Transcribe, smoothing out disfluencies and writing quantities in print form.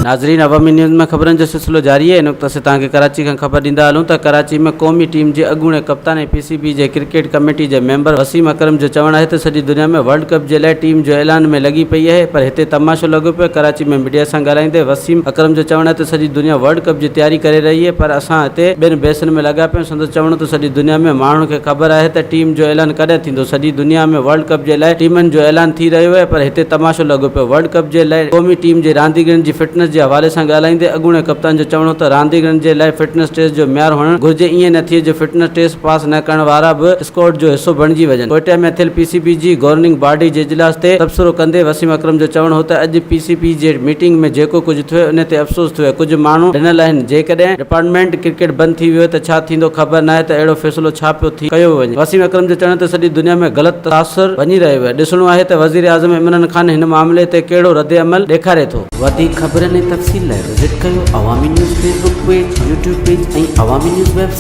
ناظرين عوامي نيوز ۾ خبرن جو سلسلو جاري آهي ان وقت اسين توهان کي ڪراچي کان خبر ڏيندا هلون ته ڪراچي ۾ قومي ٽيم جي اڳوڻي ڪپتان ۽ پي سي بي جي ڪرڪيٽ ڪميٽي جي ميمبر وسيم اڪرم جو چوڻ آهي ته سڄي دنيا ۾ ورلڊ ڪپ جي لاء ٽيم جو اعلان ۾ لڳي پئي آهي پر هتي تماشو لڳو پيو آهي ڪراچي ۾ ميڊيا سان ڳالهائيندي وسيم اڪرم جو چوڻ آهي ته سڄي دنيا ورلڊ ڪپ جي تياري ڪري رهي آهي پر اسان هتي ٻين بحثن ۾ لڳا پيا آهيون سندس چوڻ هو ته سڄي دنيا ۾ ماڻهن کي خبر آهي ته ٽيم جو اعلان ڪڏهن ٿيندو، سڄي دنيا ۾ ورلڊ ڪپ جي لاء ٽيمن جو اعلان ٿي رهيو آهي پر هتي تماشو لڳو پيو. ورلڊ ڪپ جي لاء قومي ٽيم جي رانديگرن جي فٽنس جي حوالي سان ڳالهائيندي اڳوڻي ڪپتان جو چوڻ هو ته رانديگرن جي لاء فٽنس ٽيسٽ جو معيار هئڻ گهرجي ائين نه ٿئي جو فٽنس ٽيسٽ پاس نه ڪرڻ وارا به اسڪواڊ جو حصو بڻجي وڃن. ڪوئٽيا ۾ ٿيل پي سي بي جي گورننگ باڊي جي اجلاس تي تبصرو ڪندي وسيم اڪرم جو چوڻ هو ته اڄ پي سي بي جي ميٽنگ ۾ جيڪو ڪجهه ٿيو ان تي افسوس ٿيو آهي ڪجهه ماڻهو ڊنل آهن جيڪڏهن ڊپارٽمينٽ ڪرڪيٽ بند ٿي ويو ته ڇا ٿيندو خبر ناهي ته اهڙو فيصلو ڇا پيو ٿي ڪيو وڃي. وسيم اڪرم جو چوڻ ته سڄي دنيا ۾ غلط تاثر وڃي رهيو آهي، ڏسڻو آهي ته وزيراعظم عمران خان هن معاملي تي ڪهڙو ردعمل ڏيکاري ٿو. وڌيڪ خبرن ۽ تفصيل لاء وزٽ ڪيو Awami news Facebook page, YouTube page ۽ Awami news website.